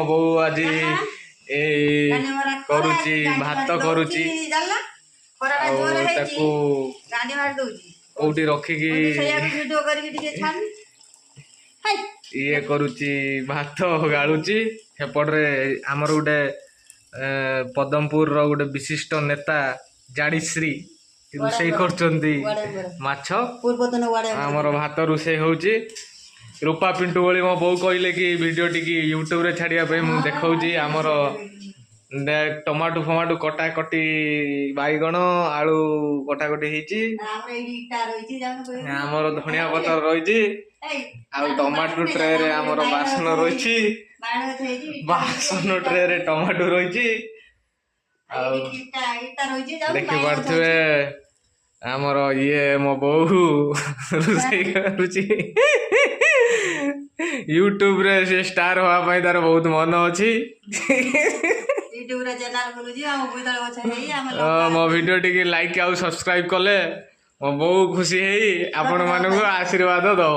ମୋ ବୋଉ ଆଜି ଏଇ କରୁଛି, ଭାତ କରୁଛି। ଖରାଟା ଆଉ ଜୋରେ ହେଇଛି। ତାକୁ ଗାଣ୍ଡି ମାରି ଦଉଛି। କୋଉଠି ରଖିକି ସେଇଆକୁ ଭିଡିଓ କରିକି ଟିକେ ଛାଡି। ଇଏ କରୁଛି, ଭାତ ଗାଳୁଛି। ସେପଟରେ ଆମର ଗୋଟେ ପଦମପୁରର ଗୋଟେ ବିଶିଷ୍ଟ ନେତା ଜାଡ଼ିଶ୍ରୀ ରୋଷେଇ କରୁଛନ୍ତି ମାଛ। ପୂର୍ବତନ ୱାର୍ଡ। ଆମର ଭାତ ରୋଷେଇ ହଉଛି। ରୂପା ପିଣ୍ଟୁ ଭଳି ମୋ ବୋଉ କହିଲେ କି ଭିଡ଼ିଓ ଟିକେ ୟୁଟ୍ୟୁବରେ ଛାଡ଼ିବା ପାଇଁ। ମୁଁ ଦେଖାଉଛି ଆମର ଟମାଟୋ ଫମାଟୋ କଟାକଟି, ବାଇଗଣ ଆଳୁ କଟାକଟି ହେଇଛି। ଆମର ଏଇଠି ଇଟା ରହିଛି, ଯାଉନୁ କହିବୁ। ଆମର ଧନିଆ ପତ୍ର ରହିଛି। ଏଇ, ଆଉ ଟମାଟୋ ଟ୍ରେରେ ଆମର ବାସନ ରହିଛି। ବାଣ ଗଛ ହେଇଛି। ବାସନ ଟ୍ରେରେ ଟମାଟୋ ରହିଛି ଆଉ ଏଇଠି ଇଟା ଇଟା ରହିଛି, ଯାଉନୁ, ବାଇଗଣ ଗଛ। ଦେଖିପାରୁଥିବେ, ଆମର ଇଏ ମୋ ବୋଉ ରୋଷେଇ କରୁଛି। ୟୁଟ୍ୟୁବରେ ସେ ଷ୍ଟାର ହବା ପାଇଁ ତାର ବହୁତ ମନ ଅଛି। ୟୁଟ୍ୟୁବରେ ଚ୍ୟାନେଲ ଖୋଲୁଛି। ଆମ ବୋଇତାଳୁ ଗଛ ହେଇ ଆମ ମୋ ଭିଡ଼ିଓ ଟିକେ ଲାଇକ୍ ଆଉ ସବସ୍କ୍ରାଇବ କଲେ ମୋ ବୋଉ ଖୁସି ହେଇ ଆପଣମାନଙ୍କୁ ଆଶୀର୍ବାଦ ଦବ।